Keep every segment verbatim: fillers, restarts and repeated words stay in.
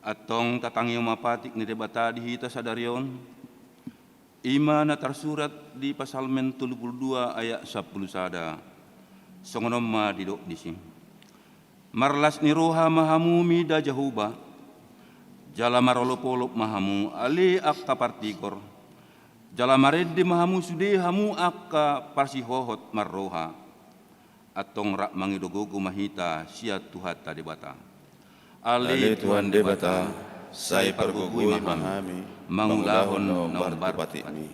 Antong tatangihon ma patik ni Debata di hita sadari on, i ma na tarsurat di Psalmen tolu pulu dua ayat sampulu sada. Songon on ma didok disi: Marlas ni roha ma hamu mida Jahowa, jala marolopolop ma hamu ale angka partigor, jala marende ma hamu sude hamu angka parsihohot marroha. Antong rap mangido gogo ma hita sian Tuhanta Debata. Ale Tuhan Debata, sai pargogoi ma hami mangulahon na hombar tu patikMi.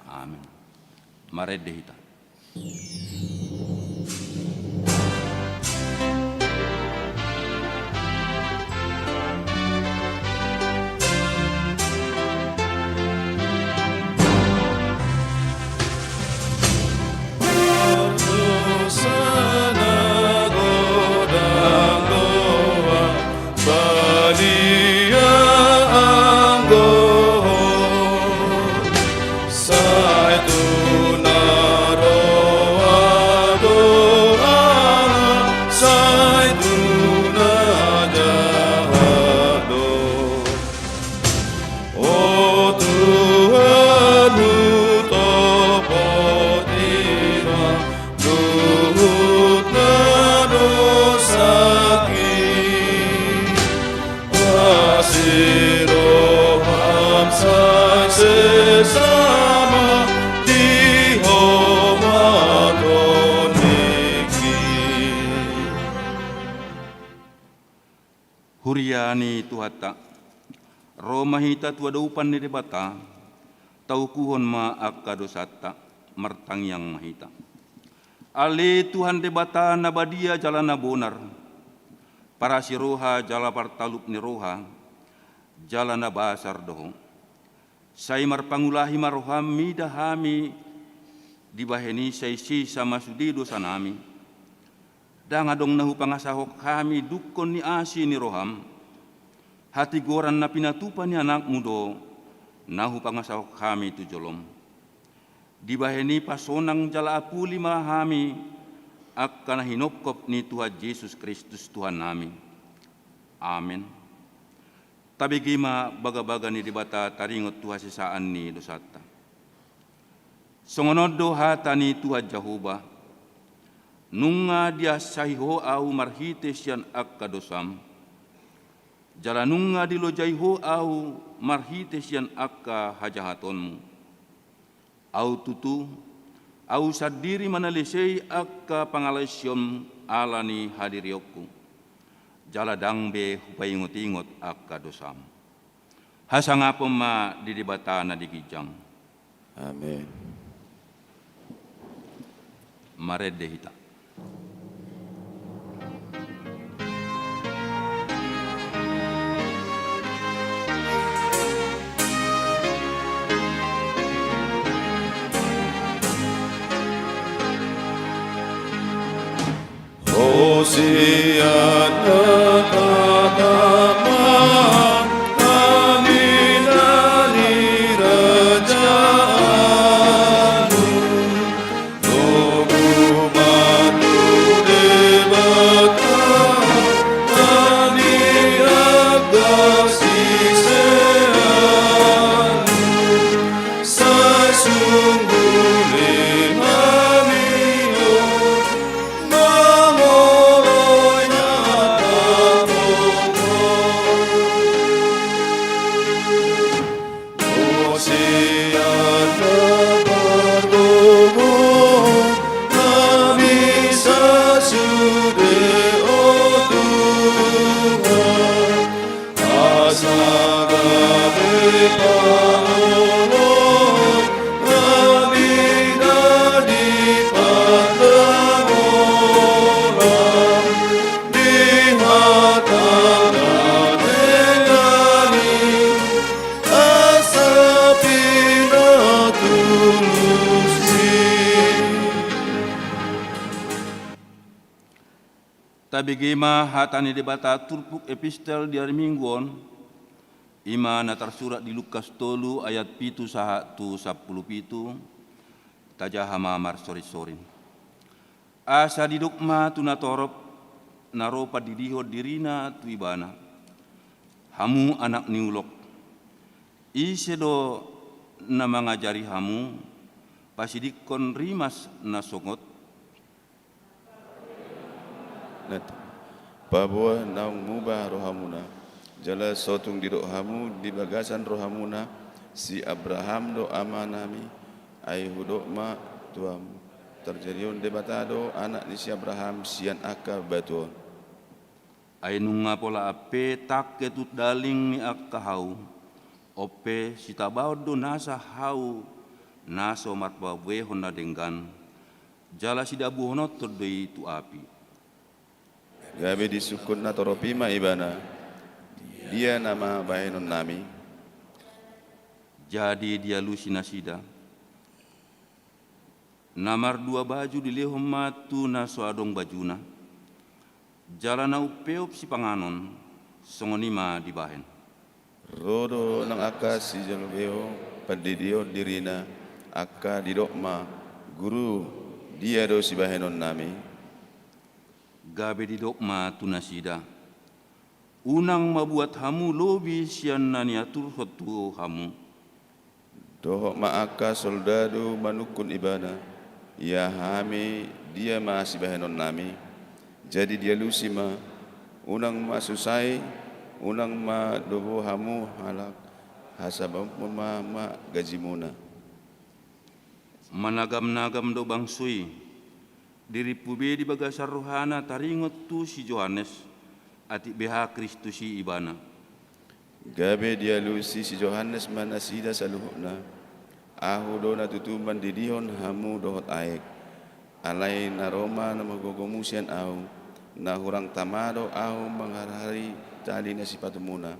Amen. Marende hita. Sai tu na roa do aha, sai tu na jahat do. O Tuhan, hutopoti ma luhut na dosangki. Asi roham sai sesa ma di homa tondingki. Huria ni Tuhanta, ro ma hita tu adopan ni Debata, taukuhon ma angka dosanta, martangiang ma hita. Ale Tuhan Debata na badia jala na bonar, parasi roha jala partalup ni roha, jala na basar do Ho. Sai marpangulahi ma roham mida hami, dibahen i sai sesa ma sude dosanami. Ndang adong na hupangasahon hami dungkon ni asi ni roham. Hatigoran na pinatupa ni AnakMu do na hupangasahon hami tu jolom. Dibahen i pasonang jala apuli ma hami angka na hinongkop ni Tuhan Jesus Kristus Tuhannami. Amen. Tabege ma bagabaga ni Debata taringot tu hasesaan ni dosanta. Songon on do hata ni Tuhan Jahowa: Nunga diansahi Ho ahu marhite sian angka dosam, jala nunga dilojai Ho ahu marhite sian angka hajahatonmu. Ahu tutu, ahu sandiri manalesei angka pangalaosion ala ni hadirionku, jala ndang be hupaingotingot angka dosam. Hasangapon ma di Debata na di ginjang. Amen. Marende hita. Hosianna tatamang, aminna ni rajaanmu. Togu ma tu Debata, hami angka siseanmu, sai sungguh lehon hami on mangoloi na tongtong. Hosianna pargogoon hami sasude, o Tuhan, asa gabe pangoloi hami na di pantangolam di hata na denggan i, asa pinatulus i. Tabege ma hata ni Debata turpuk epistel di ari Minggu on, i ma na tarsurat di Lukas tolu ayat pitu sahat tu sampulu pitu. Tajaha ma marsorinsorin. Asa didok ma tu natorop na ro pandidihon dirina tu ibana: Hamu anak ni ulok, ise do na mangajari hamu pasidingkon rimas na songot? Paboa naung muba rohamuna, jala so tung didok hamu di bagasan rohamuna, si Abraham do amanami. Ai hudok ma tu hamu, tarjadihon Debata do anak ni si Abraham sian angka batu on. Ai nunga pola ampe tangke tu daling ni angka hau, on pe sitabaon do nasa hau na so marpabuehon na denggan, jala sidabuhononton do i tu api. Gabe disungkun na torop i ma ibana, dia nama bahenonnami? Jadi dialusi nasida, na mardua baju dilehon ma tu na so adong bajuna, jala na umpeop sipanganon, songon i ma dibahen. Ro do nang angka sijolgeon pandidihon dirina, angka didok ma, Guru, dia do sibahenonnami? Gabe didok ma tu nasida, unang ma buat hamu lobi sian na niaturhon tu hamu. Dohot ma angka soldadu manungkun ibana, ia hami dia ma sibahenonnami? Jadi dialusi ma, unang ma susai, unang ma dobo hamu halak, hasabamon ma, ma gajimuna. Managamnagam do bangso i, dirimpu be di bagasan rohana taringot tu si Johannes, atik beha Kristus i ibana. Gabe dialusi si Johannes ma nasida saluhutna, ahu do na tutu mandidihon hamu dohot aek. Alai na ro ma na margogomu sian ahu, na hurang tama do ahu mangarhari tali na sipatumuna.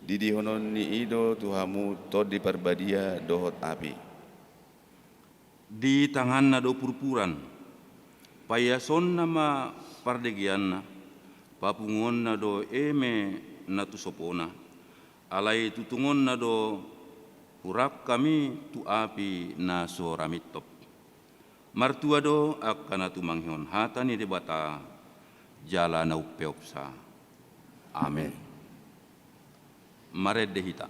Didihononni i do tu hamu Tondi Parbadia dohot api. Di tanganna do purpuran, paiasonna ma pardegeanna, papunguonna do eme na tu sopona, alai tutungonna do hurangkam i tu api na so ra mintop. Martua do angka na tumangihon hata ni Debata jala na umpeopsa. Amen. Marende hita.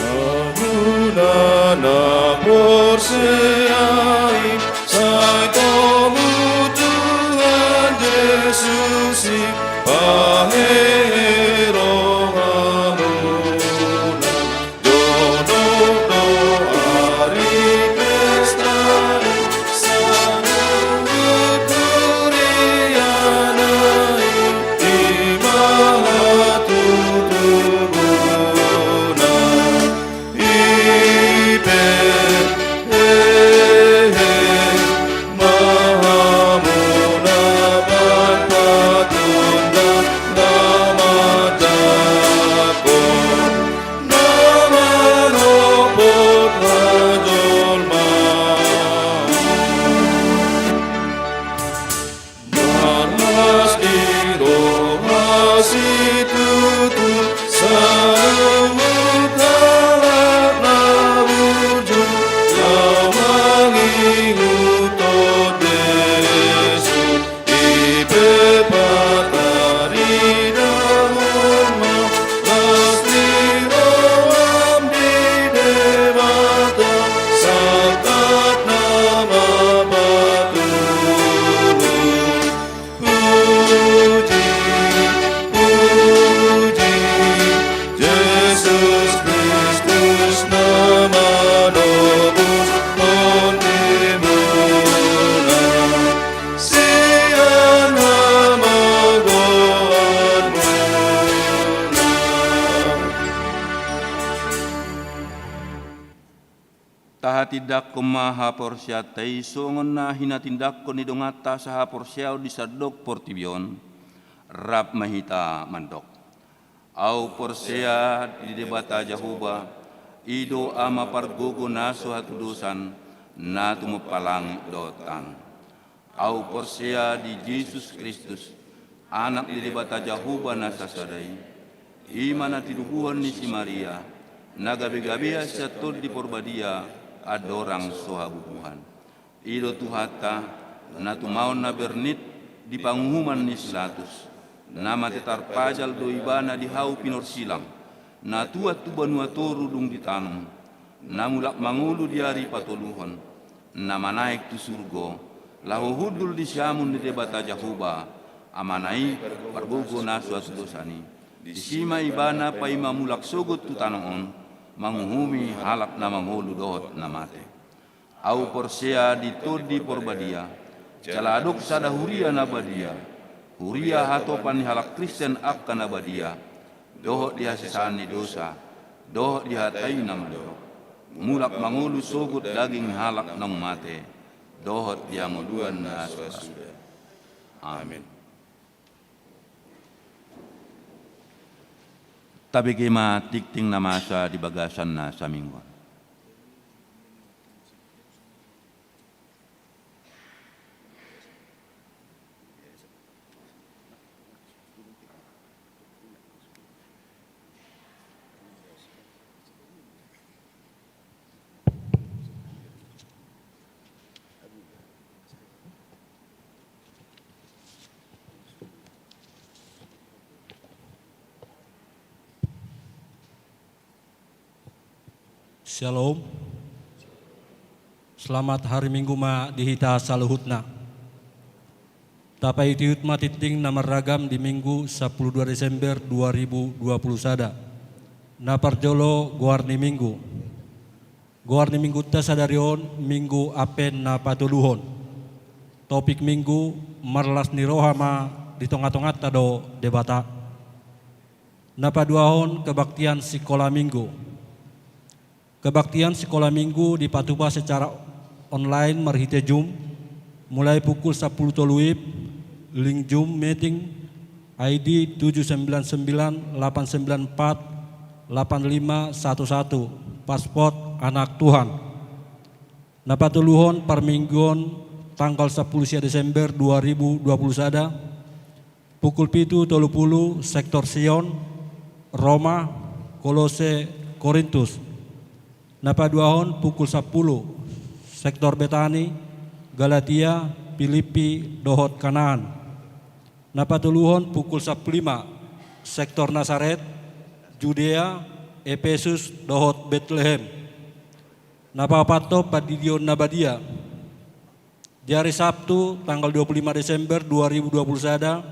Hamuna na porsea i, sai tomu Tuhan Jesus i, pahehe rohamuna. Dohot do ari pesta i, saluhut huriana i, i ma hatutubuna. I pe, hehe, ma hamu na patunda, na mandapothon, na manopot hajolmaon. Marlas ni roha situtu, saluhut halak na burju, laho mangihuthon Jesus. I pe pataridahon ma las ni roham di Debata, sangkap nama patulus. Puji, puji, Jesus Kristus na manobus tondimuna sian hamagoanmuna. Tahatindangkon ma haporseaonta i songon na hinatindangkon ni donganta sahaporseaon di sandok portibi on. Rap ma hita mandok. Ahu porsea di Debata Jahowa, i do Ama pargogo na so hatudosan, na tumompa langit dohot tano. Ahu porsea di Jesus Kristus, Anak ni Debata Jahowa na sasada i, i ma na tinubuhon ni si Maria, na gabe-gabean sian Tondi Porbadia, andorang so habubuhan. I do Tuhanta, na tumaon na bernit di panguhuman ni si Latus, na mate tarpajal do ibana di hau pinorsilang, na tuat tu banua toru dung ditanom, na mulak mangolu di ari patoluhon, na manaek tu surgo, laho hundul di siamun ni Debata Jahowa, Amana i, pargogo na so hatudosan i. Disi ma ibana paima mulak sogot tu tano on, manguhumi halak na mangolu dohot na mate. Ahu porsea di Tondi Porbadia, jala adong sada huria na badia, huria hatopan ni halak Kristen angka na badia, dohot di hasesaan ni dosa, dohot di hata i na mandok, mulak mangolu sogot daging halak naung mate, dohot di hangoluan na so suda. Amen. Tabege ma tingting na masa di bagasan na saminggu on. Shalom. Selamat hari Minggu ma di hita saluhutna. Tapaihut-ihut ma tingting na marragam di Minggu sampulu dua Desember dua ribu dua puluh sada. Na parjolo, goar ni Minggu. Goar ni Minggunta sadari on Minggu Adven na patoluhon. Topik Minggu, marlas ni roha ma di tonga-tonganta do Debata. Na paduahon, kebaktian sikola Minggu. Kebaktian sikola Minggu dipatupa secara online marhite Zoom, mulai pukul sampulu tolu WIB, link Zoom meeting, I D tujuh sembilan sembilan delapan sembilan empat delapan lima satu satu, password Anak Tuhan. Na patoluhon, parmingguon tanggal sampulu sia Desember dua ribu dua puluh sada, pukul pitu tolu pulu, sektor Sion, Roma, Kolose, Korintus. Na paduahon pukul sampulu, sektor Betani, Galatia, Pilippi, dohot Kanaan. Na patoluhon pukul sampulu lima, sektor Nasaret, Judea, Epesus, dohot Betlehem. Na paopathon, pandidion na badia. Di ari Sabtu, tanggal dua pulu lima Desember dua ribu dua pulu sada,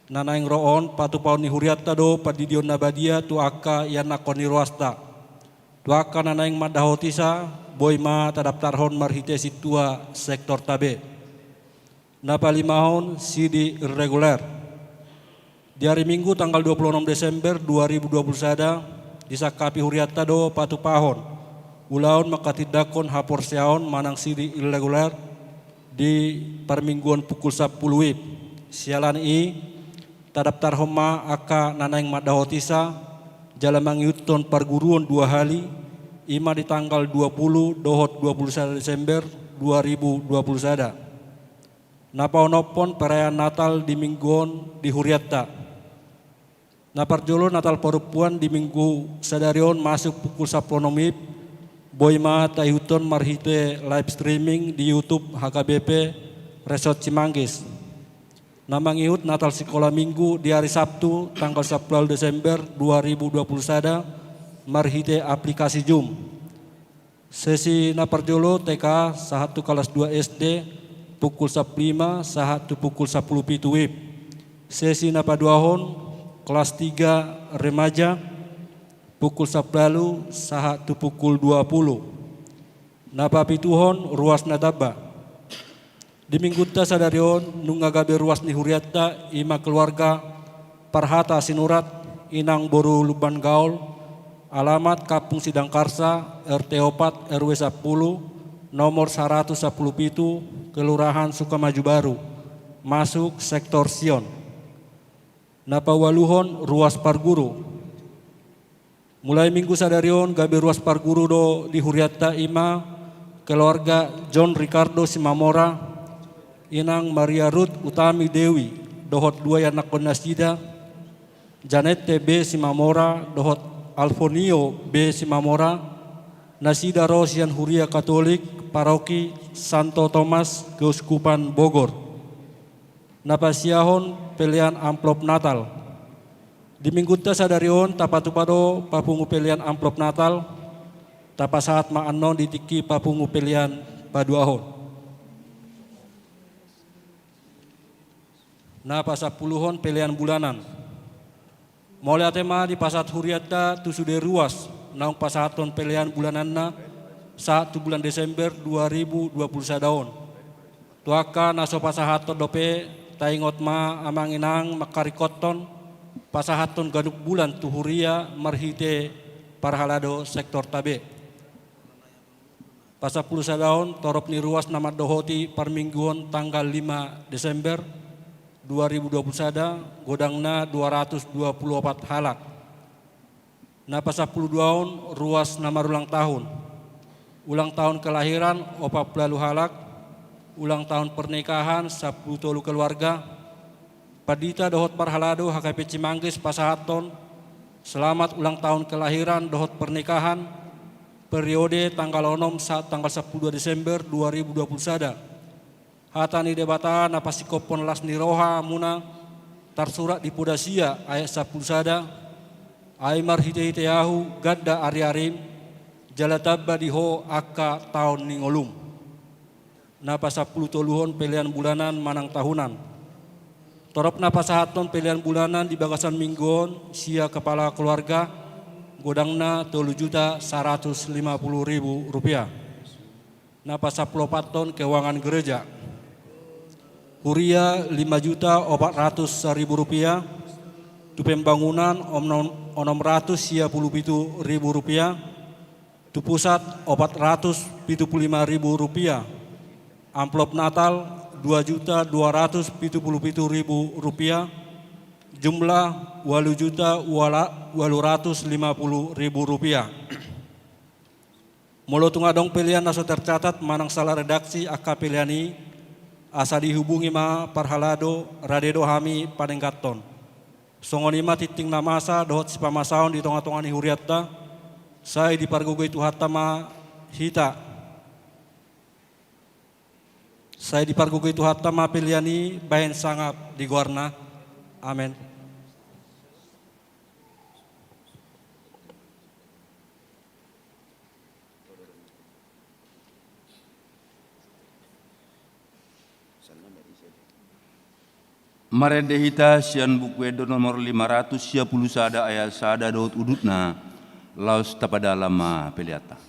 na naeng ro on, patupaon ni hurianta do pandidion na badia tu angka ianakhon ni ruasta. Tu angka na naeng mandapot hisa, boi ma tadaptarhon marhite sintua sektorta be. Na palimahon, sidi irreguler. Di ari Minggu tanggal dua pulu onom Desember dua ribu dua pulu sada, disangkapi hurianta do patupahon ulaon manghatindanghon haporseaon manang sidi irreguler di parmingguon pukul sampulu WIB. Siala ni i, tadaptarhon ma angka na naeng mandapot hisa, jala mangihuthon parguruon dua hali, i ma di tanggal dua pulu dohot dua pulu sada Desember dua ribu dua pulu sada. Na paonomhon, perayaan Natal di Minggu on di hurianta. Na parjolo, Natal parompuan di Minggu sadari on masuk pukul sampulu onom WIB, boi ma taihuthon marhite live streaming di YouTube H K B P Resort Cimanggis. Na mangihut Natal sikola Minggu di ari Sabtu, tanggal sampulu ualu Desember dua ribu dua pulu sada, marhite aplikasi Zoom. Sesi na parjolo T K sahat tu kelas dua S D, pukul sampulu lima sahat tu pukul sampulu pitu WIB. Sesi na paduahon, kelas tiga remaja, pukul sampulu ualu sahat tu pukul dua pulu. Na papituhon, ruas na tamba. Di Minggunta sadari on, nunga gabe ruas ni hurianta, i ma keluarga Parhata Sinurat, inang boru Lumban Gaol, alamat Kampung Sidang Karsa, R T opat, R W sampulu, nomor saratus sampulu pitu, Kelurahan Sukamaju Baru, masuk sektor Sion. Na paualuhon, ruas parguru. Mulai Minggu sadari on gabe ruas parguru do di hurianta, i ma keluarga John Ricardo Simamora, inang Maria Ruth Utami Dewi, dohot dua ianakkon nasida, Janette B Simamora dohot Alfonio B Simamora, nasida ro sian Huria Katolik, Paroki Santo Tomas, Keuskupan Bogor. Na pasiahon pelean amplop Natal. Di Minggunta sadari on tapatupa do papungu pelean amplop Natal, tapasahat ma annon di tingki papungu pelean paduahon. Na pasampuluhon pelean bulanan. Mauliate ma dipasahat hurianta tu sude ruas naung pasahathon pelean bulananna sahat tu bulan Desember dua ribu dua puluh sada on. Tu angka na so pasahathon dope, taingot ma amang inang mangkaringkothon pasahathon ganup bulan tu huria marhite parhalado sektorta be. Pasampulu sada on torop ni ruas na mandohoti parmingguon tanggal lima Desember dua ribu dua puluh sada, godangna dua ratus dua puluh opat halak. Na pasampulu dua on ruas na marulang tahun. Ulang tahun kelahiran opat pulu ualu halak, ulang tahun pernikahan sampulu tolu keluarga, pandita dohot parhalado H K P Cimanggis pasahathon selamat ulang tahun kelahiran dohot pernikahan, periode tanggal onom sahat tanggal sampulu dua Desember dua ribu dua puluh sada. Hata ni Debata na pasingkophon las ni rohamuna, tarsurat di Poda sia ayat sampulu sada, ai marhitehite ahu ganda ariarim, jala tamba di ho angka taon ni ngolum. Na pasampulu toluhon pelean bulanan manang tahunan. Torop na pasahathon pelean bulanan di bagasan minggu on sian kepala keluarga, godangna tolu juta saratus lima puluh ribu rupiah. Na pasampulu opathon keuangan gereja. Huria lima juta opat ratus ribu rupiah, tu pembangunan onom, onom ratus sia pulu pitu ribu rupiah, tu pusat opat ratus pitu pulu lima ribu rupiah, amplop Natal dua juta dua ratus pitu pulu pitu ribu rupiah, jumlah ualu juta ualu ratus lima pulu ribu rupiah. Molo tung adong pelean na so tercatat manang salah redaksi angka pelean i, asa dihubungi ma parhalado, rade do hami panengganhon. Songon i ma tingting na masa dohot sipamasaon di tongatonga ni hurianta, sai dipargogoi Tuhanta ma hita. Sai dipargogoi Tuhanta ma pelean i bahen sangap di goarna. Amen. Marende hita sian Buku Ende nomor lima ratus sia pulu sada ayat sada dohot udutna, laos tapadalama peleanta.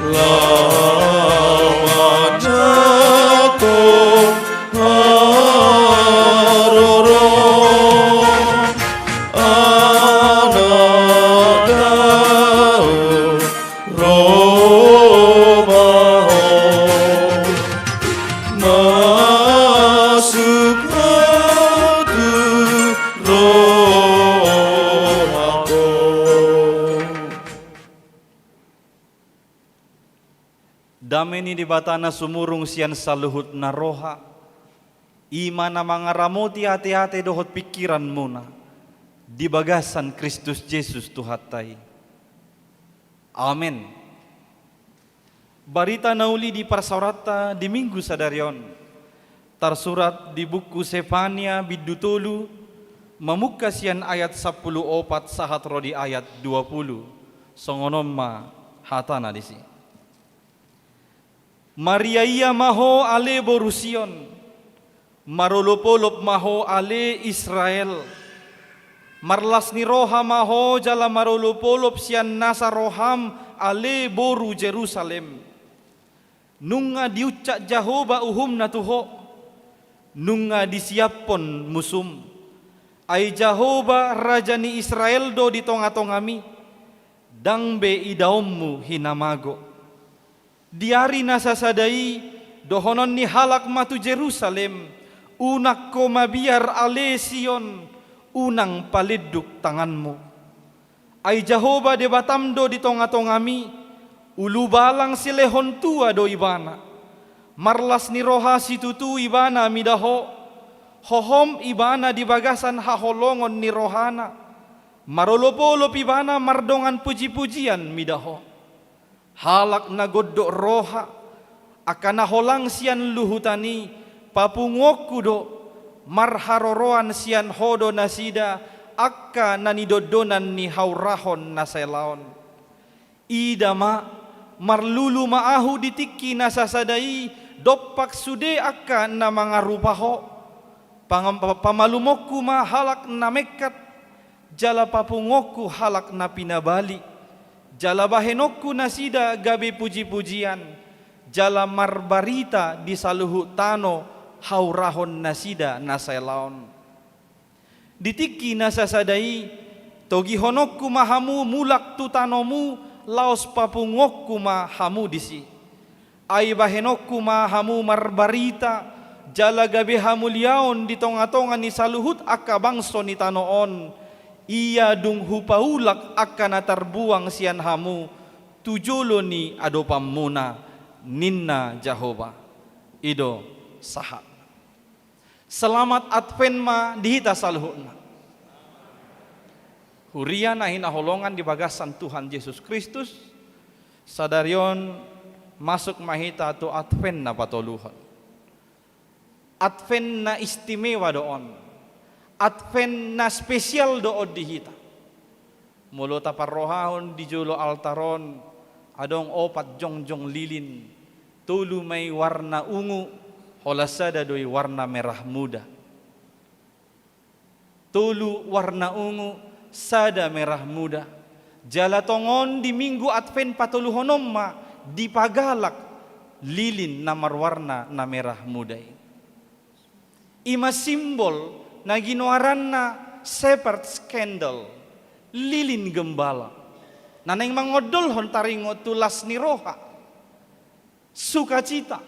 Laho manjangkon haroro, anak Daud, ro ma Ho. Masuk Ho tu rohangku. Dame ni Debata na sumurung sian saluhut na roha, i ma na mangaramoti ateate dohot pingkiranmuna di bagasan Kristus Jesus Tuhanta i. Amen. Barita na uli di parsaoranta di Minggu sadari on tarsurat di buku Sefania bindu tolu, mamungka sian ayat sampulu opat sahat ro di ayat dua pulu. Songon on ma hatana disi: Mariaia ma ho ale boru Sion, marolopolop ma ho ale Israel. Marlas ni roha ma ho jala marolopolop sian nasa roham ale boru Jerusalem. Nunga diuncak Jahowa uhumna tu ho, nunga disiaphon musum. Ai Jahowa, Raja ni Israel do di tongatongami, ndang be idaonmu hinamago. Di ari na sasada i dohonon ni halak ma tu Jerusalem: Unang ho mabiar ale Sion, unang palinduk tanganmu. Ai Jahowa Debatam do di tongatongami, ulubalang silehon tua do Ibana. Marlas ni roha situtu Ibana mida ho, hohom Ibana di bagasan haholongon ni rohana. Marolopolop Ibana mardongan pujipujian mida ho. Halak na gondok roha, angka na holang sian luhutan i, papunguonku do, marharoroan sian ho do nasida, angka na nidondonan ni haurahon na sai laon. Ida ma, marlulu ma ahu di tingki na sasada i, dompak sude angka na mangarupa ho. Pangam-, pa-, pamalumonku ma halak na mengkat, jala papunguonku halak na pinabali, jala bahenonku nasida gabe pujipujian, jala marbarita di saluhut tano haurahon nasida na sai laon. Di tingki na sasada i, togihononku ma hamu mulak tu tanomu, laos papunguonku ma hamu disi. Ai bahenonku ma hamu marbarita, jala gabe hamuliaon di tongatonga ni saluhut angka bangso ni tano on, ia dung hupaulak angka na tarbuang sian hamu tu jolo ni adopanmuna, ninna Jahowa. I do sahat. Selamat Advent ma di hita saluhutna. Huria na hinaholongan di bagasan Tuhan Jesus Kristus, sadari on masuk ma hita tu Advent na patoluhon. Advent na istimewa do on. Advent na spesial do on di hita. Molo taparrohahon di jolo altar on, adong opat jongjong lilin, tolu ma i warna ungu, holan sada do i warna merah muda. Tolu warna ungu, sada merah muda. Jala tongon di Minggu Advent patoluhon on ma dipagalak lilin na marwarna na merah muda i. I ma simbol na ginoaranna Shepherd's Candle, lilin gembala, na naeng mangondolhon taringot tu las ni roha, sukacita.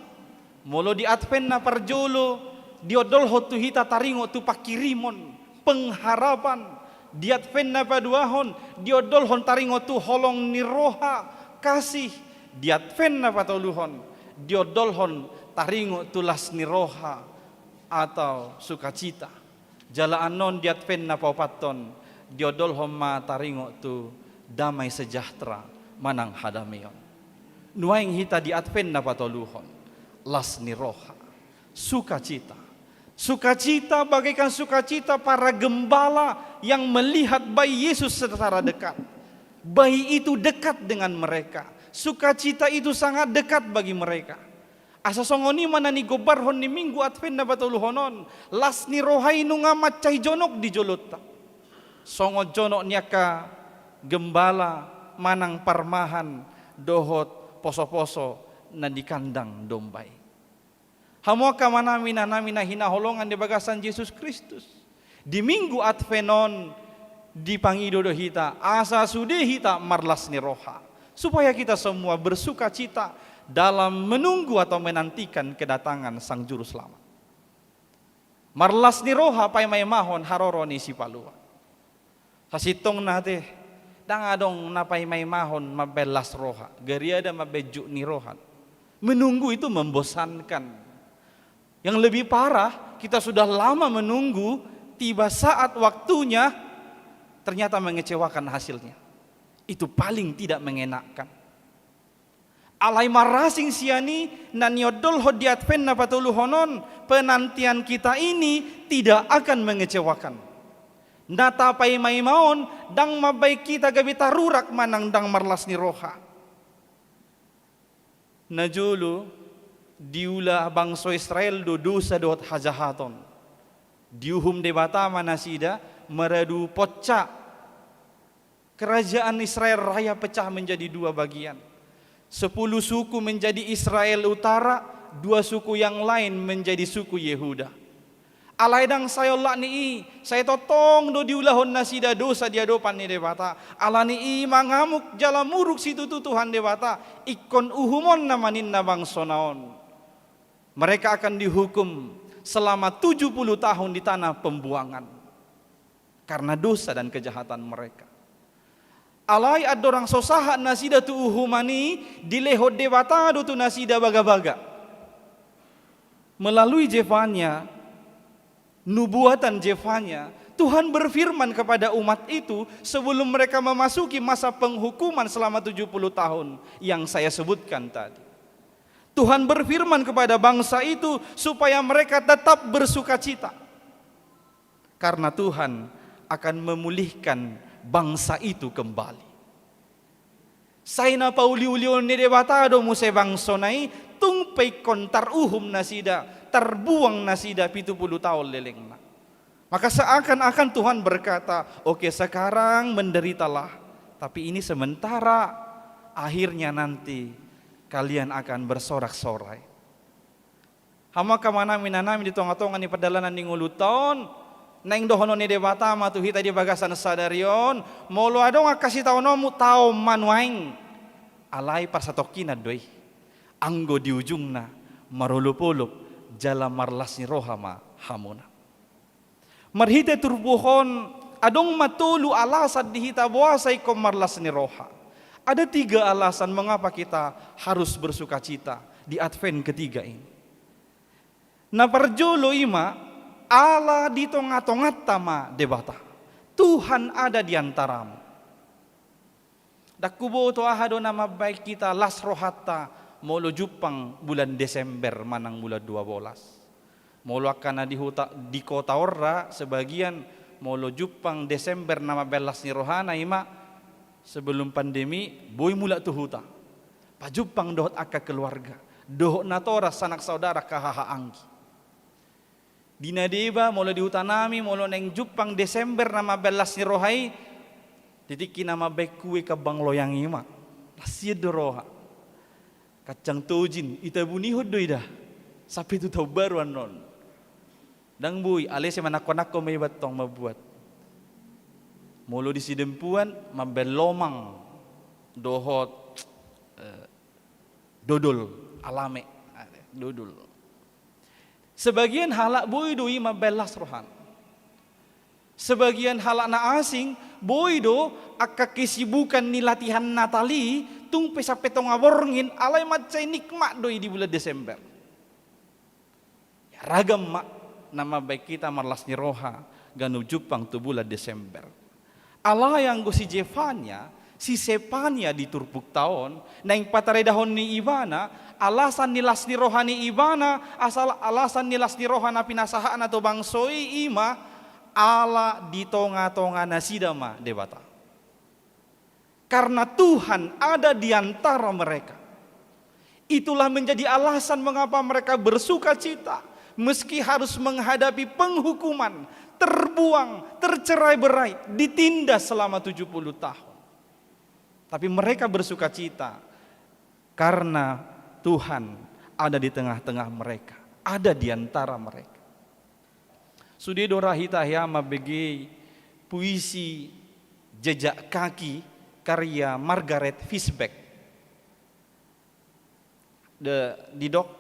Molo di Advent na parjolo diondolhon tu hita taringot tu pangkirimon, pengharapan. Di Advent na paduahon diondolhon taringot tu holong ni roha, kasih. Di Advent na patoluhon diondolhon taringot tu las ni roha atau sukacita. Jala annon di Advent na paopathon diondolhon ma taringot tu damai sejahtera manang hadameon. Nuaeng hita di Advent na patoluhon, las ni roha, sukacita. Sukacita bagaikan sukacita para gembala yang melihat bayi Yesus secara dekat. Bayi itu dekat dengan mereka. Sukacita itu sangat dekat bagi mereka. Asa songon i ma na nigombarhon ni Minggu Advent na patoluhon on, las ni roha i nunga mansai jonok di jolonta. Songon jonok ni angka gembala manang parmahan dohot poso-poso na di kandang domba i. Hamu angka amanami, inanami na hinaholongan di bagasan Jesus Kristus, di Minggu Advent on dipangido do hita asa sude hita marlas ni roha, supaya kita semua bersukacita dalam menunggu atau menantikan kedatangan Sang Juruselamat. Marlas ni roha paimaimahon haroro ni Sipalua. Sasintongna ate, ndang adong na paimaimahon mambaen las roha, gariada mambaen juk ni roha. Menunggu itu membosankan. Yang lebih parah, kita sudah lama menunggu, tiba saat waktunya, ternyata mengecewakan hasilnya. Itu paling tidak mengenakkan. Alai marasing sian i, na niondolhon di Advent na patoluhon on, penantian kita ini tidak akan mengecewakan. Na tapaima-ima on ndang mambaen hita gabe tarurak manang ndang marlas ni roha. Najolo diula bangso Israel do dosa dohot hajahaton. Diuhum Debata ma nasida maradu ponca. Kerajaan Israel raya pecah menjadi dua bagian. Sepuluh suku menjadi Israel Utara, dua suku yang lain menjadi suku Yehuda. Alai ndang sai olat ni i, sai tongtong do diulahon nasida dosa di adopan ni Debata. Ala ni i mangamuk jala muruk situtu Tuhan Debata, ingkon uhumonna ma ninna bangsona on. Mereka akan dihukum selama tujuh puluh tahun di tanah pembuangan karena dosa dan kejahatan mereka. Alai andorang so sahat nasida tu uhuman i, dilehon Debata do tu nasida bagabaga. Melalui Zefanya, nubuatan Zefanya, Tuhan berfirman kepada umat itu sebelum mereka memasuki masa penghukuman selama tujuh puluh tahun yang saya sebutkan tadi. Tuhan berfirman kepada bangsa itu supaya mereka tetap bersukacita. Karena Tuhan akan memulihkan bangsa itu kembali. Sai na pauliulihon ni Debata do muse bangsona i, tung pe ingkon taruhum nasida, tarbuang nasida pitu puluh taon lelengna. Maka seakan-akan Tuhan berkata, "Oke, sekarang menderitalah, tapi ini sementara, akhirnya nanti kalian akan bersorak-sorai." Hamu angka amanami, inanami di tonga-tonga ni pardalanan ni ngolunta on, naeng dohonon ni Debata ma tu hita di bagasan sadari on, molo adong angka sitaononmu, taon ma nuaeng. Alai parsatongkinan do i. Anggo di ujungna, marolopolop jala marlas ni roha ma hamuna. Marhite turpuk on, adong ma tolu alasan di hita boasa ingkon marlas ni roha. Ada tiga alasan mengapa kita harus bersukacita di Advent ketiga ini. Na parjolo i ma, ala di tonga-tonganta ma Debata. Tuhan ada di antaramu. Ndang huboto aha do na mambaen hita las rohanta molo jumpang bulan Desember manang bulan dua bolas. Molo angka na di huta, di kota on ra sebagian, molo jumpang Desember na mambaen las ni rohana i ma, sebelum pandemi boi mulak tu huta. Pajumpang dohot angka keluarga, dohot natoras, sanak saudara, haha anggi. Di na deba, molo di hutanami, molo naeng jumpang Desember na mambaen las ni roha i, di tingki na mambaen kue kambang loyang i ma. Las sian do roha. Kacang tojin, itabunihon do i da. Sampe tu taon baru annon. Ndang boi, alai sai manangko-nangko ma iba tong mambuat. Molo di sidempuan, mambaen lomang. Dohot, eh, dodol, alame. Dodol. Sebagian halak boi do i mambaen las rohana. Sebagian halak na asing, boi do angka kesibukan ni latihan Natal i, tung pe sampe tonga borngin, alai mansai nikmat do i di bulan Desember. Ya, ragam ma na mambaen hita marlas ni roha, ganup jumpang tu bulan Desember. Alai anggo si Zefanya, si Zefanya di turpukta on, naeng pataridahon ni ibana, alasan ni las ni roha ni ibana, asal alasan ni las ni roha na pinasahatna tu bangso i, i ma, ala di tonga-tonga nasida ma Debata. Karena Tuhan ada di antara mereka. Itulah menjadi alasan mengapa mereka bersukacita, meski harus menghadapi penghukuman, terbuang, tercerai-berai, ditindas selama tujuh puluh tahun. Tapi mereka bersukacita Karena Tuhan ada di tengah-tengah mereka, ada di antara mereka. Sude do ra hita hea mambege puisi Jejak Kaki karya Margaret Fishback. De-, didok,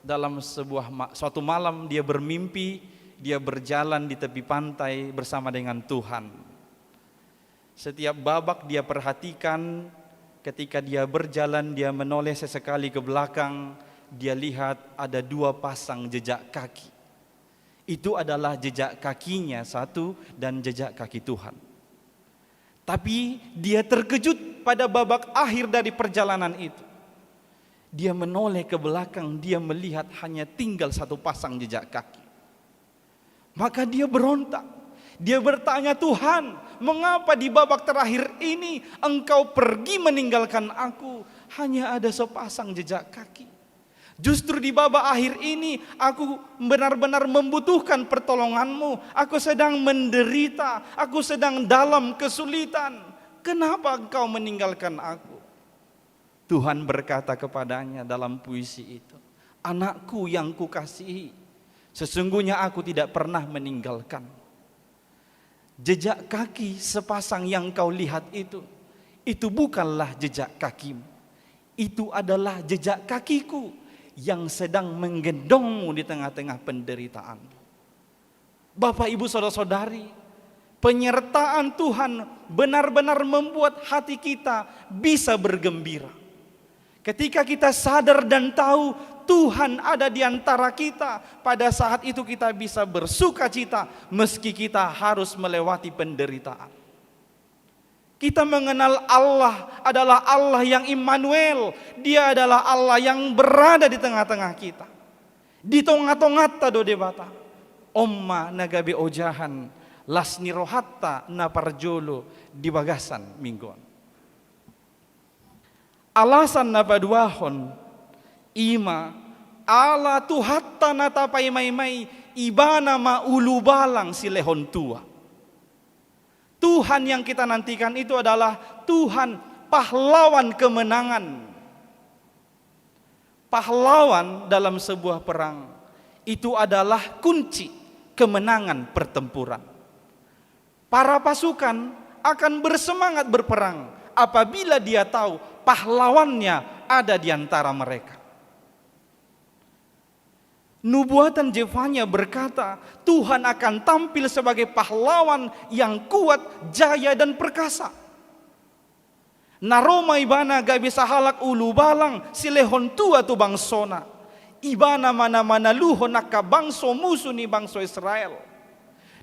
dalam sebuah ma-, suatu malam dia bermimpi, dia berjalan di tepi pantai bersama dengan Tuhan. Setiap babak dia perhatikan, ketika dia berjalan, dia menoleh sesekali ke belakang, dia lihat ada dua pasang jejak kaki. Itu adalah jejak kakinya satu dan jejak kaki Tuhan. Tapi dia terkejut pada babak akhir dari perjalanan itu. Dia menoleh ke belakang, dia melihat hanya tinggal satu pasang jejak kaki. Maka dia berontak. Dia bertanya, "Tuhan, mengapa di babak terakhir ini Engkau pergi meninggalkan aku? Hanya ada sepasang jejak kaki. Justru di babak akhir ini aku benar-benar membutuhkan pertolongan-Mu. Aku sedang menderita, aku sedang dalam kesulitan. Kenapa Engkau meninggalkan aku?" Tuhan berkata kepadanya dalam puisi itu, "Anakku yang Kukasihi, sesungguhnya Aku tidak pernah meninggalkan." Jejak kaki sepasang yang kau lihat itu, itu bukanlah jejak kakimu. Itu adalah jejak kaki-Ku yang sedang menggendongmu di tengah-tengah penderitaan. Bapak, Ibu, saudara-saudari, penyertaan Tuhan benar-benar membuat hati kita bisa bergembira. Ketika kita sadar dan tahu Tuhan ada di antara kita, pada saat itu kita bisa bersukacita meski kita harus melewati penderitaan. Kita mengenal Allah adalah Allah yang Immanuel. Dia adalah Allah yang berada di tengah-tengah kita. Di tonga-tonganta do Debata. On ma na gabe ojahan las ni rohanta na parjolo di bagasan minggu on. Alasan na paduahon, i ma ala Tuhanta na tapaima-imai, Ibana ma ulubalang silehon tua. Tuhan yang kita nantikan itu adalah Tuhan pahlawan kemenangan. Pahlawan dalam sebuah perang itu adalah kunci kemenangan pertempuran. Para pasukan akan bersemangat berperang apabila dia tahu pahlawannya ada di antara mereka. Nubuatan Zefanya berkata, Tuhan akan tampil sebagai pahlawan yang kuat, jaya, dan perkasa. Na ro ma Ibana gabe sahalak ulubalang silehon tua tu bangsona. Ibana ma na manaluhon angka bangso musu ni bangso Israel.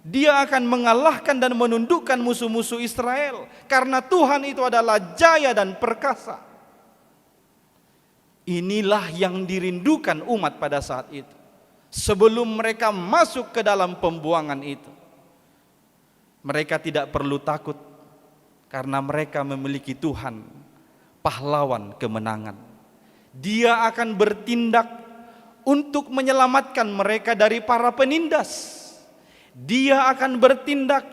Dia akan mengalahkan dan menundukkan musuh-musuh Israel, karena Tuhan itu adalah jaya dan perkasa. Inilah yang dirindukan umat pada saat itu. Sebelum mereka masuk ke dalam pembuangan itu, mereka tidak perlu takut karena mereka memiliki Tuhan, pahlawan kemenangan. Dia akan bertindak untuk menyelamatkan mereka dari para penindas. Dia akan bertindak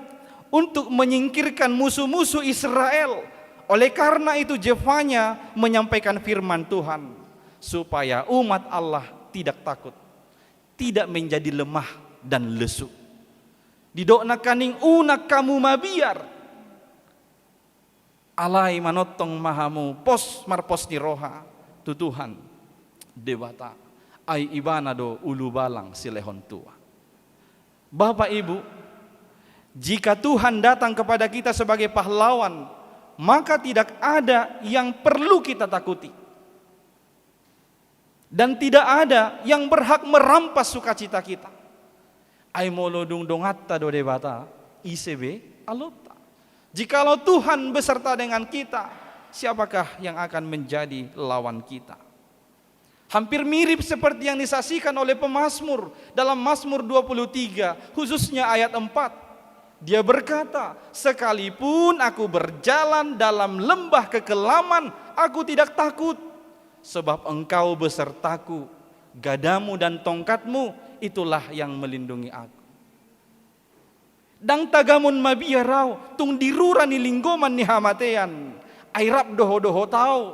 untuk menyingkirkan musuh-musuh Israel. Oleh karena itu, Zefanya menyampaikan firman Tuhan, supaya umat Allah tidak takut, tidak menjadi lemah dan lesu. Didok nangkaning, unang hamu mabiar. Alai manongtong ma hamu pos, marpos ni roha tu Tuhan Debata, ai Ibana do ulubalang silehon tua. Bapak, Ibu, jika Tuhan datang kepada kita sebagai pahlawan, maka tidak ada yang perlu kita takuti. Dan tidak ada yang berhak merampas sukacita kita. Ai molo dung donganta do Debata, ise be alonta? Jikalau Tuhan beserta dengan kita, siapakah yang akan menjadi lawan kita? Hampir mirip seperti yang disaksikan oleh pemazmur dalam Mazmur dua puluh tiga, khususnya ayat empat. Dia berkata, "Sekalipun aku berjalan dalam lembah kekelaman, aku tidak takut. Sebab Engkau besertaku, gadamu dan tongkatmu, itulah yang melindungi aku." Ndang tagamon mabiar ahu, tung di rura ni linggoman ni hamatean, ai rap do Ho dohot ahu.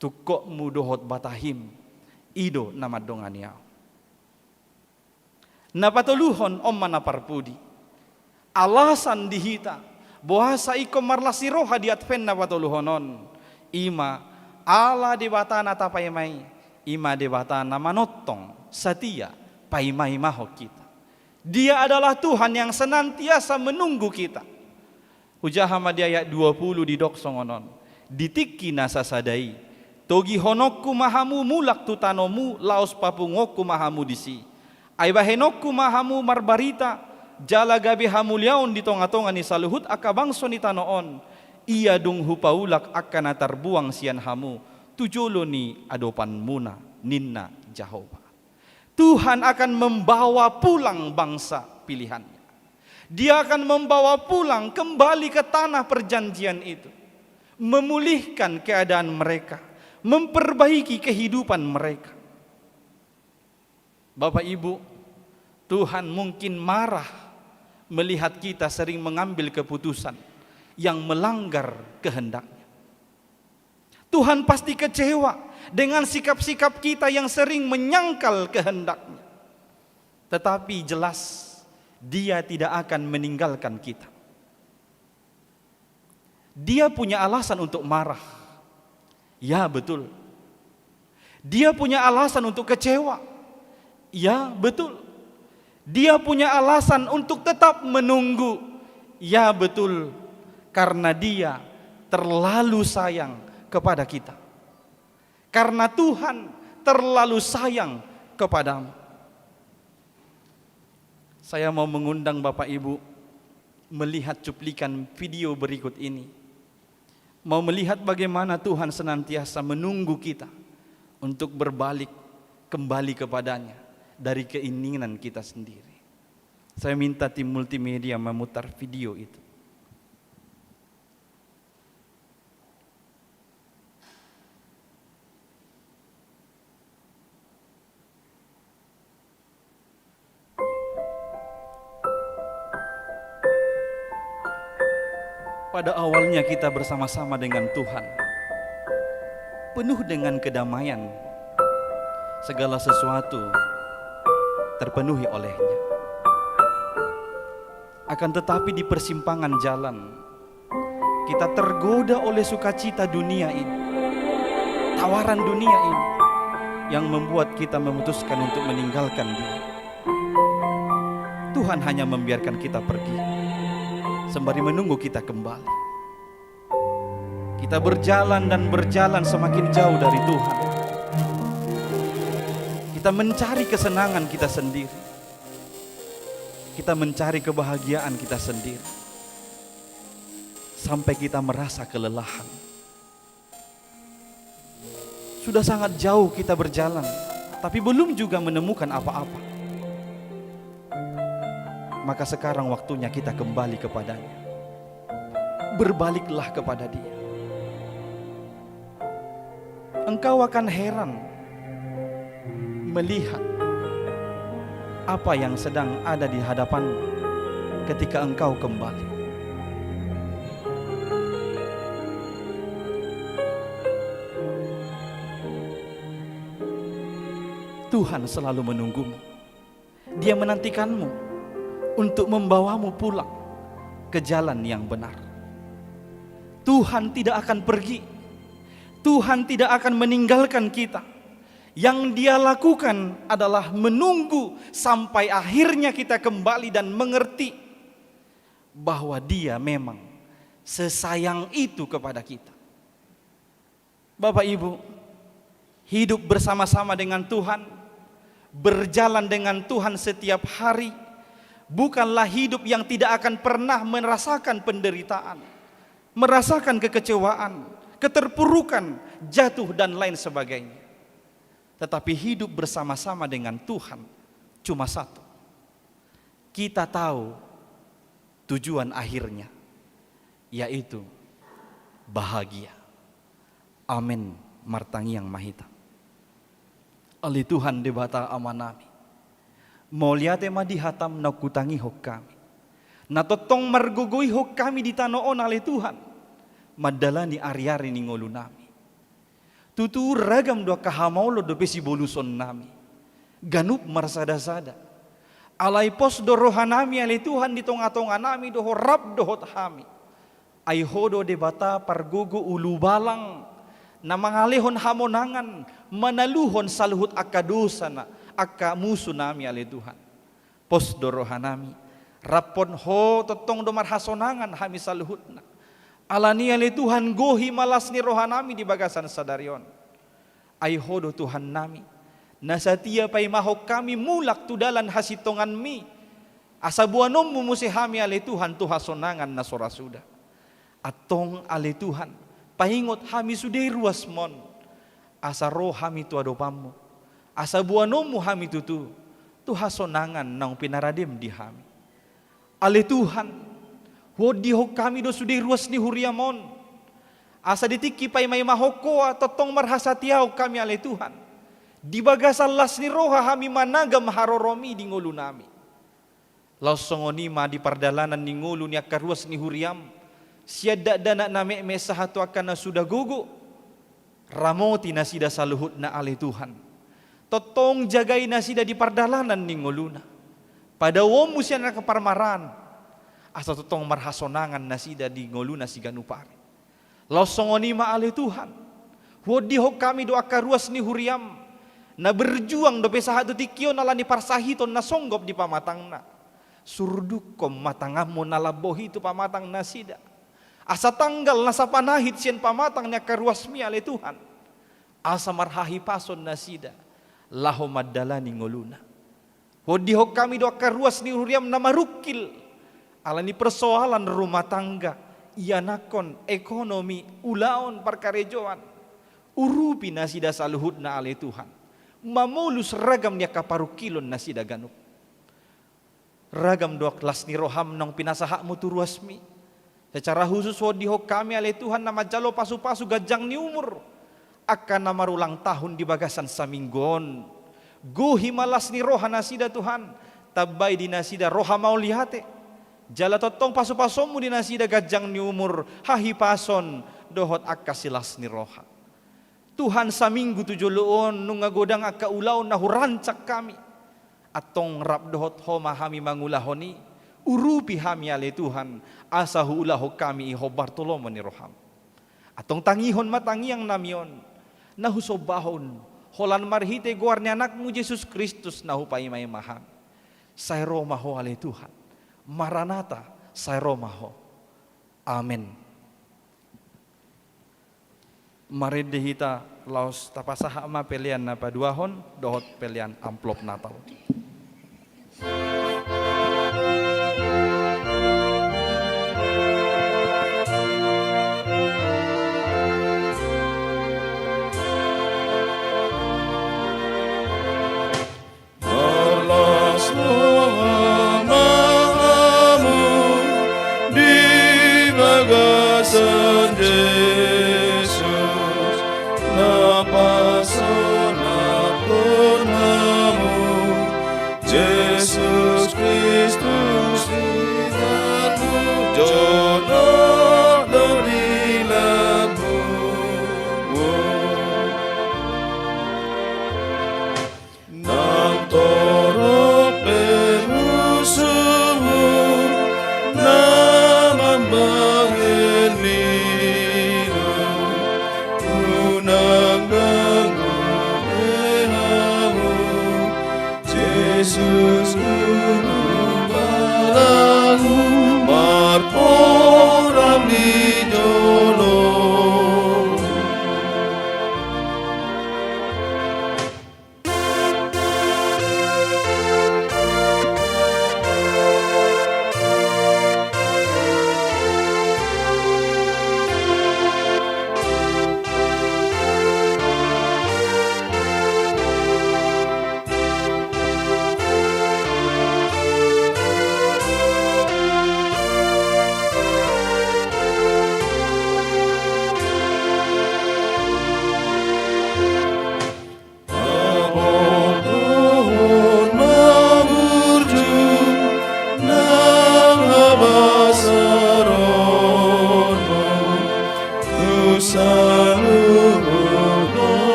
Tungkotmu dohot batahim, i do na mandongani ahu. Na patoluhon on ma na parpudi. Alasan di hita, boasa ingkon marlas ni roha di Advent na patoluhon on, i ma ala Debata na tapaima i, i ma Debata na manongtong, satia, paimaimahon hita. Dia adalah Tuhan yang senantiasa menunggu kita. Hujaha ma di ayat dua puluh didok songon on. Di tingki na sasada i, togihononku ma hamu mulak tu tanomu, laos papunguonku ma hamu disi. Ai bahenonku ma hamu marbarita, jala gabe hamuliaon di tongatonga ni saluhut angka bangso ni tano on. Ia dung hupaulak angka na tarbuang sian hamu tu jolo ni adopanmuna, ninna Jahowa. Tuhan akan membawa pulang bangsa pilihan-Nya. Dia akan membawa pulang kembali ke tanah perjanjian itu, memulihkan keadaan mereka, memperbaiki kehidupan mereka. Bapak Ibu, Tuhan mungkin marah melihat kita sering mengambil keputusan yang melanggar kehendak-Nya. Tuhan pasti kecewa dengan sikap-sikap kita yang sering menyangkal kehendak-Nya. Tetapi jelas, Dia tidak akan meninggalkan kita. Dia punya alasan untuk marah. Ya, betul. Dia punya alasan untuk kecewa. Ya, betul. Dia punya alasan untuk tetap menunggu. Ya, betul. Karena Dia terlalu sayang kepada kita. Karena Tuhan terlalu sayang kepadamu. Saya mau mengundang Bapak Ibu melihat cuplikan video berikut ini. Mau melihat bagaimana Tuhan senantiasa menunggu kita untuk berbalik kembali kepada-Nya dari keinginan kita sendiri. Saya minta tim multimedia memutar video itu. Pada awalnya kita bersama-sama dengan Tuhan, penuh dengan kedamaian, segala sesuatu terpenuhi oleh-Nya. Akan tetapi, di persimpangan jalan, kita tergoda oleh sukacita dunia ini, tawaran dunia ini, yang membuat kita memutuskan untuk meninggalkan Dia. Tuhan hanya membiarkan kita pergi sembari menunggu kita kembali. Kita berjalan dan berjalan semakin jauh dari Tuhan. Kita mencari kesenangan kita sendiri. Kita mencari kebahagiaan kita sendiri. Sampai kita merasa kelelahan. Sudah sangat jauh kita berjalan, tapi belum juga menemukan apa-apa. Maka sekarang waktunya kita kembali kepada-Nya. Berbaliklah kepada Dia. Engkau akan heran melihat apa yang sedang ada di hadapanmu ketika engkau kembali. Tuhan selalu menunggumu. Dia menantikanmu untuk membawamu pulang ke jalan yang benar. Tuhan tidak akan pergi. Tuhan tidak akan meninggalkan kita. Yang Dia lakukan adalah menunggu sampai akhirnya kita kembali dan mengerti bahwa Dia memang sesayang itu kepada kita. Bapak Ibu, hidup bersama-sama dengan Tuhan, berjalan dengan Tuhan setiap hari, bukanlah hidup yang tidak akan pernah merasakan penderitaan, merasakan kekecewaan, keterpurukan, jatuh, dan lain sebagainya. Tetapi hidup bersama-sama dengan Tuhan cuma satu. Kita tahu tujuan akhirnya, yaitu bahagia. Amen. Martangiang ma hita. Ale Tuhan Debata Amanami, mauliate ma di hataM naung hutangihon hami, na tongtong margogoihon hami di tano on, ale Tuhan, mandalani ariari ni ngolunami. Tutu ragam do angka hamaolon dope sibolusonnami. Ganup marsadasada. Alai pos do rohanami ale Tuhan di tongatonganami dohot rap dohot hami. Ai Ho do Debata pargogo ulubalang, na mangalehon hamonangan, manaluhon saluhut angka dosana, angka musunami ale Tuhan. Pos do rohanami, raphon Ho tongtong do marhasonangan hami saluhutna. Alani ale Tuhan gohi ma las ni rohanami di bagasan sadari on. Ai Ho do Tuhannami, na satia paimahon hami mulak tu dalan hasintonganmi, asa boanonmu muse hami ale Tuhan tu hasonangan na so ra suda. Antong ale Tuhan, paingot hami sude ruasmon, asa ro hami tu adopanmu, asa boanonmu hami tutu, tu hasonangan naung pinaradem di hami. Ale Tuhan, huondihon hami do sude ruas ni huriam on, asa di tingki paimaimahon Ho tongtong marhasatiaon hami ale Tuhan, di bagasan las ni roha hami managam haroromi di ngolunami. Laos songon i ma di pardalanan ni ngolu ni angka ruas ni huriam, sian dakdanak na metmet sahat tu angka na suda gogo, ramoti nasida saluhutna ale Tuhan. Tongtong jagai nasida di pardalanan ni ngoluna. Padaoonmu sian angka parmaraan, asa tongtong marhasonangan nasida di ngoluna siganup ari. Laos songon i ma ale Tuhan, huondihon hami do angka ruas ni huriam, na berjuang dope sahat tu tingki on ala ni parsahiton na songgop di pamatangna. Surdukkon ma tanganmu na lambok i tu pamatang nasida, asa tanggal nasa panahit sian pamatang ni angka ruasmi ale Tuhan, asa marhahipason nasida laho mandalani ngoluna. Huondihon hami do angka ruas ni huriam na marungkil ala ni persoalan rumah tangga, ianakhon, ekonomi, ulaon, parkarejoan. Urupi nasida saluhutna ale Tuhan, mamolus ragam ni angka parungkilon nasida ganup. Ragam do las ni roham naung pinasahatmu tu ruasmi. Secara khusus huondihon hami ale Tuhan na manjalo pasupasu ganjang ni umur angka na marulang tahun di bagasan saminggu on. Gohi ma las ni roha nasida Tuhan, tambai di nasida roha mauliate, jala tongtong pasupasonmu di nasida ganjang ni umur, hahipason dohot angka silas ni roha. Tuhan, saminggu tu jolo on nunga godang angka ulaon na hurancang hami. Antong rap dohot Ho ma hami mangulahon i. Urupi hami ale Tuhan, asa huulahon hami i hombar tu lomo ni roham. Antong tangihon ma tangiangnami on, na husombahon holan marhite goar ni Anakmu Jesus Kristus na hupaimaima hami. Sai ro ma Ho ale Tuhan. Maranata, sai ro ma Ho. Amen. Marende hita laos tapasahat ma pelean na paduahon dohot pelean amplop Natal. Marlas roha ma hamu di bagasan Jesus, na pasonapkon hamu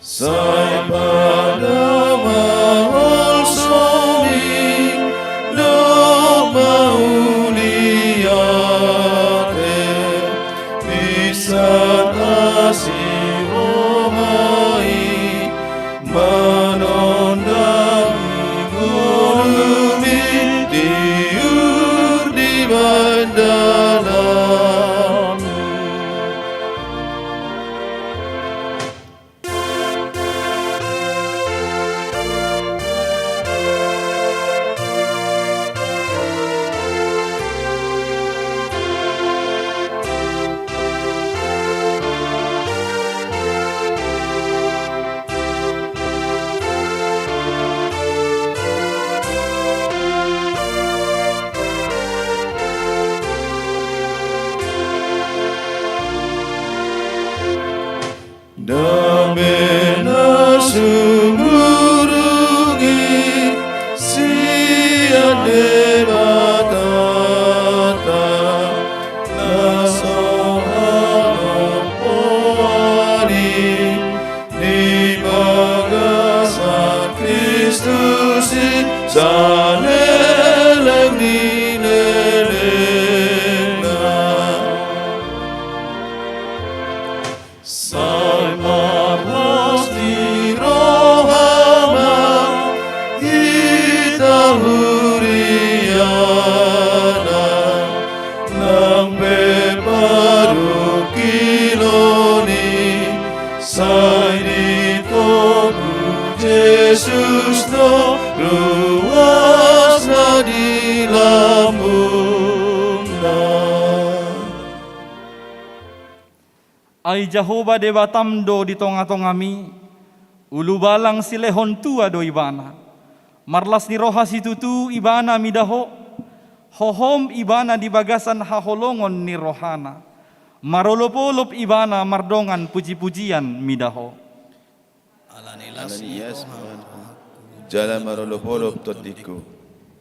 Sai pada ma holsomi dohot mauliate, pinsan asi roha i manondangi ngolumi, tiur dibahen dalanmu. Ndang be na sumurung i sian Debata, na so hanompoan i di bagasan Kristus i, saleleng ni lelengna. Sai marlas ni roha ma hita huriana, nang pe parungkilon i, sai ditogu Jesus do ruas na di lambungna. Ai Jahowa Debatam do di tongatongami, ulubalang silehon tua do Ibana. Marlas ni roha situtu Ibana mida ho, hohom Ibana di bagasan haholongon ni rohana. Marolopolop Ibana mardongan pujipujian mida ho. Ala ni las ni roham, jala marolopolop tondingku.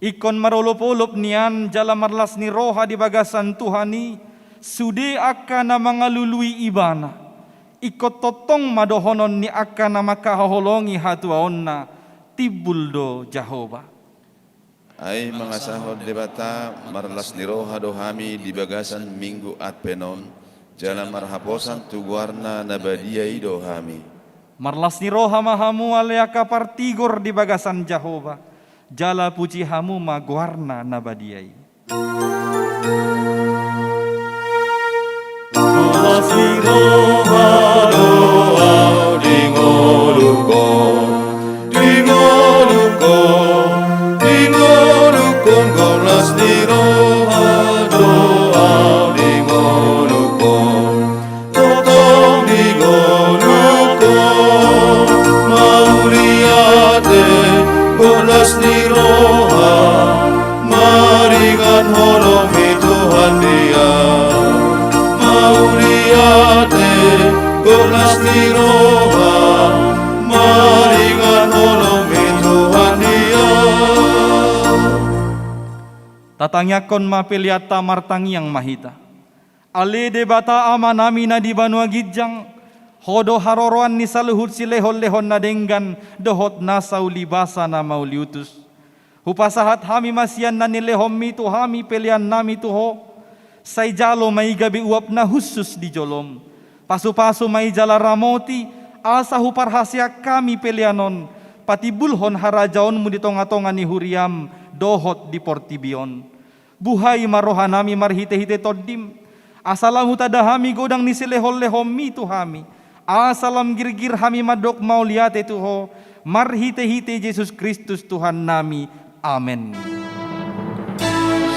Ingkon marolopolop nian jala marlas ni roha di bagasan Tuhan i sude angka na mangalului Ibana. Ingkon tongtong ma dohonon ni angka na mangkaholongi hatuaonna, timbul do Jahowa. Ai mangasahon Debata, marlas ni roha do hami di bagasan Minggu Advent on, jala marhaposan tu goarna na badia i do hami. Marlas ni roha ma hamu ale angka partigor di bagasan Jahowa, jala puji hamu ma goarna na badia i. Las ni roha do ahu di ngolungkon, di ngolungkon, di ngolungkon, las ni roha do ahu di ngolungkon. Tongtong di ngolungkon mauliate, las ni roha maringan holong ni Tuhan dia. Mauliate, las ni roha maringan holong ni Tuhan dia. Tatangiangkon ma peleanta, martangiang ma hita. Ale Debata Amanami na di banua ginjang, Ho do haroroan ni saluhut silehonlehon na denggan dohot nasa ulibasa na mauliutus. Hupasahat hami ma sian na nilehonMi tu hami peleannami tu Ho, sai jalo ma i gabe uap na hushus di joloM. Pasupasu ma i jala ramoti, asa huparhaseang hami pelean on patimbulhon harajaonMu di tongatonga ni huriaM dohot di portibi on. Buhai ma rohanami marhitehite TondiM, asa lam hutanda hami godang ni silehonlehonMi tu hami, asa lam girgir hami mandok mauliate tu Ho, marhitehite Jesus Kristus Tuhannami. Amen.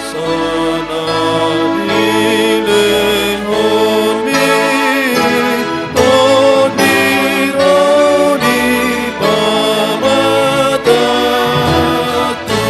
Songon i dilehonMi Tondi ro di pamata tu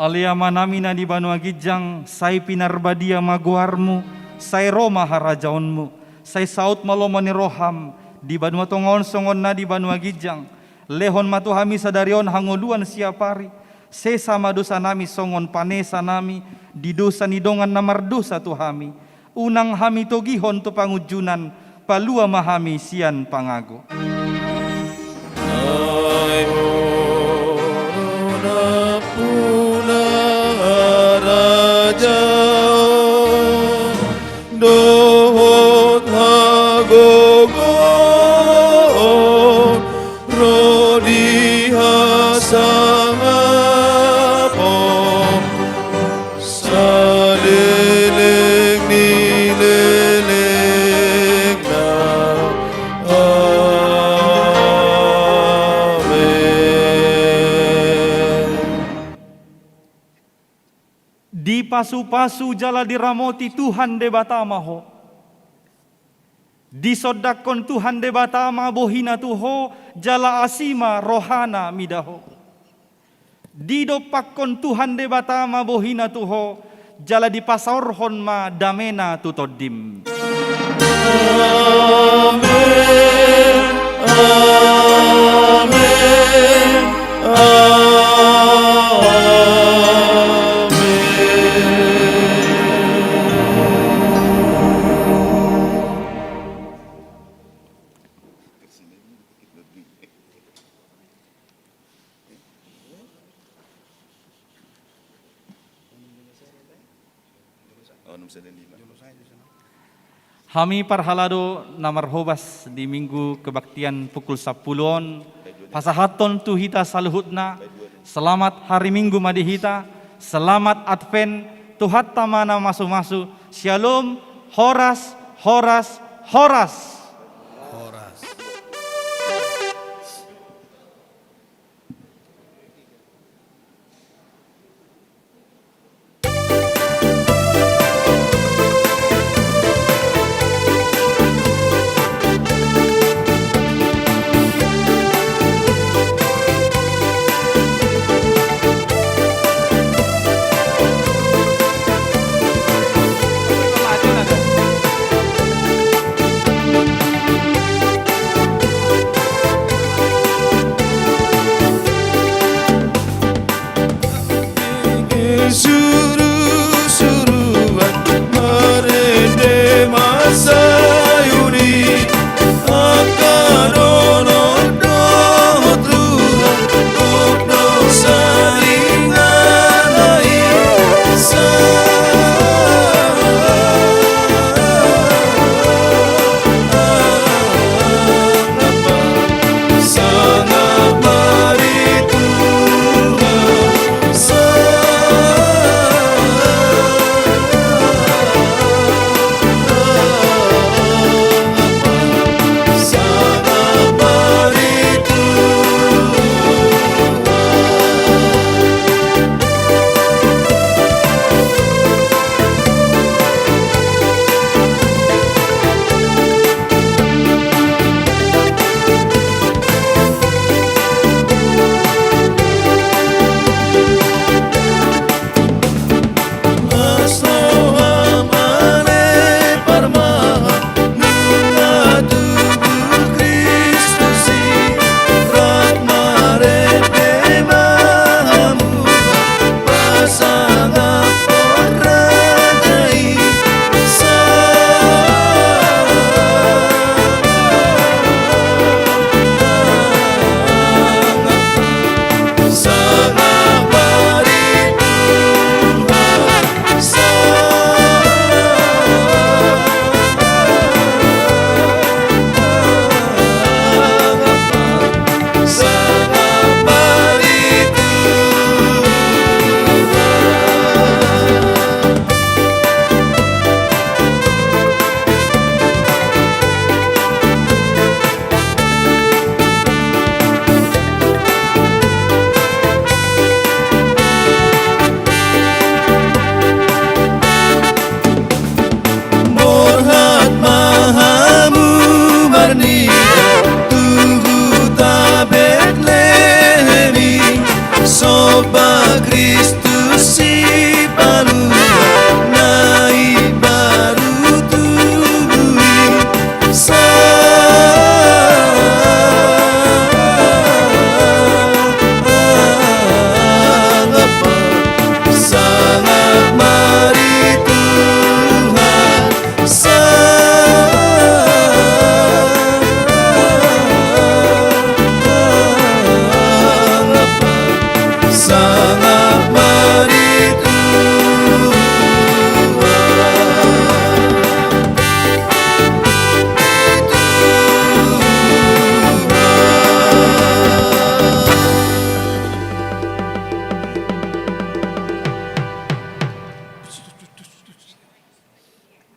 Ale Amanami na di banua ginjang, sai pinarbadia ma goarmu, sai ro ma harajaonmu, sai saut ma lomo ni roham, di banua tonga on songon na di banua ginjang. Lehon ma tu hami sadari on hangoluan siapari, sesa ma dosanami songon panesanami di dosa ni dongan na mardosa tu hami. Unang hami togihon tu pangunjunan, palua ma hami sian pangago. Ai hona nampuna harajaon dohot hagogoon ro di hasangapon saleleng ni lelengna. Amen. Dipasupasu jala diramoti Tuhan Debata ma ho. Disondangkon Tuhan Debata ma bohina tu ho, jala asi ma rohana mida ho. Didompakkon Tuhan Debata ma bohina tu ho, jala dipasaorhon ma damena tu tondim. Amen, amen, amen. Hami parhalado na marhobas di Minggu Kebaktian pukul sampulu on, pasahathon tu hita saluhutna, selamat hari Minggu ma di hita, selamat Advent, Tuhanta ma na masumasu, Syalom, horas, horas, horas.